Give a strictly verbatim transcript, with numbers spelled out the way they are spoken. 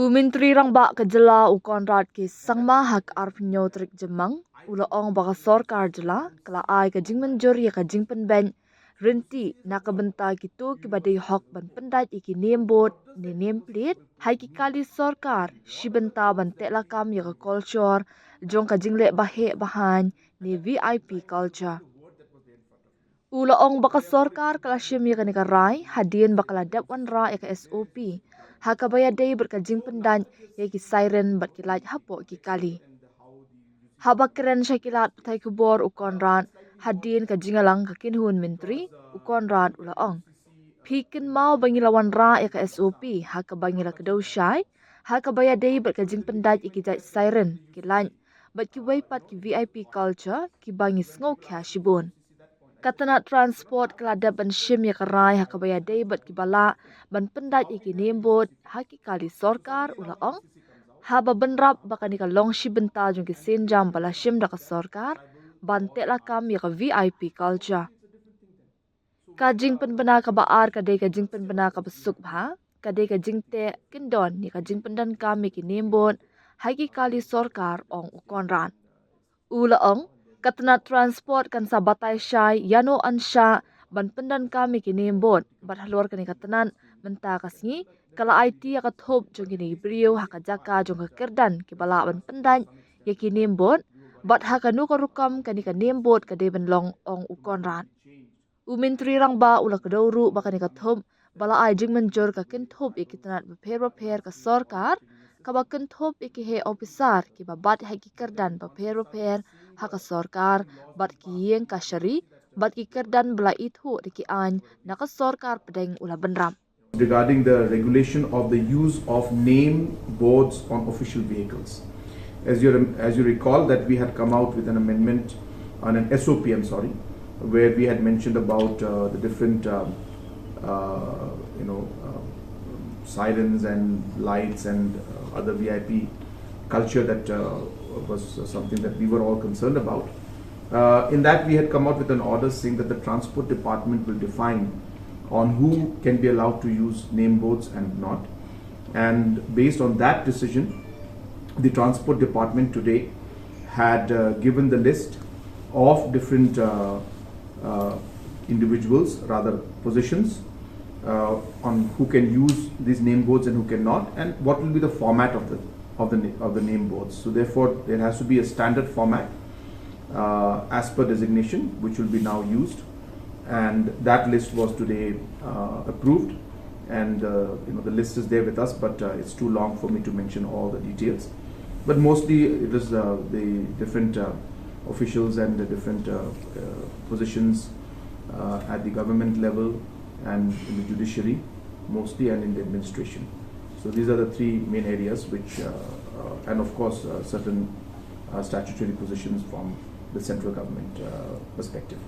U Myntri Rangbah ka jylla u Conrad K Sangma ha ka arphew tarik Jymmang u la ong ba ka sorkar jylla ka la ai ka jingmynjur ïa ka jingpynbeit rynti na ka bynta kito kiba dei hok ban pyndait ïa ki name board ne name plate ha ki kali sorkar shi bynta ban teh lakam ïa ka culture jong ka jingleh baheh bahaiñ ne V I P culture. U la ong ba ka sorkar ka la shim ïa kane ka rai hadien ba ka la dep wanrah ïa ka S O P ha kaba ïadei bad ka jingpyndait ïa ki siren bad ki light hapoh ki kali. Haba kren sha ki lad pathai khubor u Conrad hadien ka jingïalang ka kynhun myntri, u Conrad u la ong, phi kynmaw ba ngi la wanrah ïa ka S O P ha kaba ngi la kdew shai ha kaba ïadei bad ka jingpyndait ïa ki jait siren, ki light bad kiwei pat ki V I P culture kiba ngi sngewkhia shibun. Ka tnat transport ka la dep ban shim ïa ka rai ha kaba ïadei bad kiba lah ban pyndait ïa ki name board ha ki kali sorkar, u la ong. Haba bynrap ba kane ka long shi bynta jong ki sienjam ba la shim da ka sorkar ban teh lakam ïa ka V I P culture. Ka jingpynbna kaba ar ka dei ka jingpynbna kaba suk bha, ka dei ka jingteh kyndon ïa ka jingpyndonkam ïa ki name board ha ki kali sorkar, ong u Conrad. U la ong, ka tnat transport kan sa batai shai ïano an shah ban pyndonkam ïa ki name board bad halor kane ka tnat mynta ka sngi ka la aiti ïa ka thup jong kine ki briew ha ka jaka jong ka kyrdan kiba lah ban pyndait ïa ki name board bad ha kano ka rukom kane ka name board ka dei ban long, ong u Conrad. U Myntri Rangbah u la kdew ruh ba kane ka thup ba la ai jingmynjur ka kynthup ïa ki tnat bapher bapher ka sorkar, kaba kynthup ïa ki heh ophisar kiba bat ha ki kyrdan bapher bapher ha ka sorkar bad ki ïing kashari bad ki kyrdan ba la ithuh da ki aiñ na ka sorkar pdeng, u la bynrap. Regarding the regulation of the use of name boards on official vehicles. As you, as you recall that we had come out with an amendment on an S O P, I'm sorry, where we had mentioned about uh, the different uh, uh, you know uh, sirens and lights and uh, other V I P culture that uh, was something that we were all concerned about. Uh, in that, we had come out with an order saying that the transport department will define on who can be allowed to use name boards and not. And based on that decision, the transport department today had uh, given the list of different uh, uh, individuals, rather positions, uh, on who can use these name boards and who cannot, and what will be the format of the of the of the name boards. So therefore, there has to be a standard format uh, as per designation, which will be now used, and that list was today uh, approved, and uh, you know the list is there with us, but uh, it's too long for me to mention all the details. But mostly it is uh, the different uh, officials and the different uh, uh, positions uh, at the government level and in the judiciary, mostly, and in the administration. So these are the three main areas which, uh, uh, and of course, uh, certain uh, statutory positions from the central government uh, perspective.